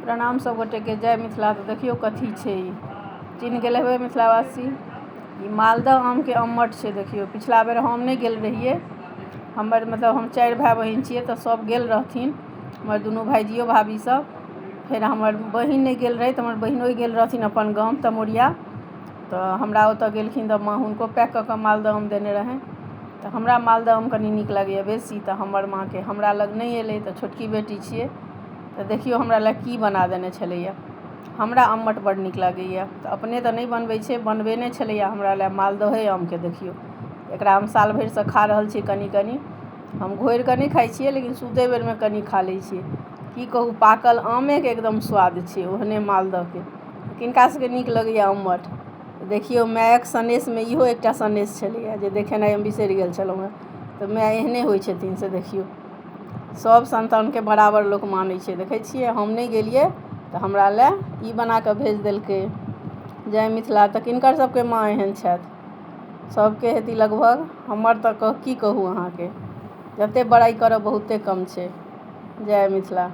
प्रणाम सब गोटेके, जय मिथिला। तऽ देखियौ कथी छै ई, चिन्ह गेल हेबै मिथिलावासी, ई मालदह आमके अम्मट छै। देखियौ, पिछला बेर हम नहि गेल रहियै, हमर मतलब हम चारि भाय बहिन छियै, तऽ सब गेल रहथिन, हमर दुनू भाइजियो भाभी सब। फेर हमर बहिन नहि गेल रहै, तऽ हमर बहिनोइ गेल रहथिन अपन गाम तमोरिया, तऽ हमरा ओतऽ गेलखिन तऽ माँ हुनको पैक कऽ कऽ मालदह आम देने रहनि। तऽ हमरा मालदह आम कनि नीक लगैए बेसी, तऽ हमर माँके हमरा लग नहि एलै, तऽ छोटकी बेटी छियै, तऽ देखियौ हमरा लए की बना देने छलैए। हमरा अम्मट बड्ड नीक लगैए, तऽ अपने तऽ नहि बनबै छै, बनबेने छलैए हमरा लए मालदहे आमके। देखियौ, एकरा हम साल भरिसँ खा रहल छी कनि कनि। हम घोरि कऽ नहि खाइ छियै, लेकिन सुतै बेरमे कनि खा लै छियै। की कहू, पाकल आमेके एकदम स्वाद छै ओहने मालदहके। किनका सबके नीक लगैए अम्मट? देखियौ, मायक सनेशमे इहो एकटा सनेश छलैए जे देखेनाइ हम बिसरि गेल छलहुँ हेँ। तऽ माय एहने होइ छथिन से देखियौ, सभ सन्तानके बराबर लोक मानै छै। देखै छियै, हम नहि गेलियै तऽ हमरा लए ई बना कऽ भेज देलकै। जय मिथिला। तऽ किनकर सबके माँ एहन छथि? सबके हेती लगभग। हमर तऽ की कहू अहाँके, जतेक बड़ाइ करब बहुते कम छै। जय मिथिला।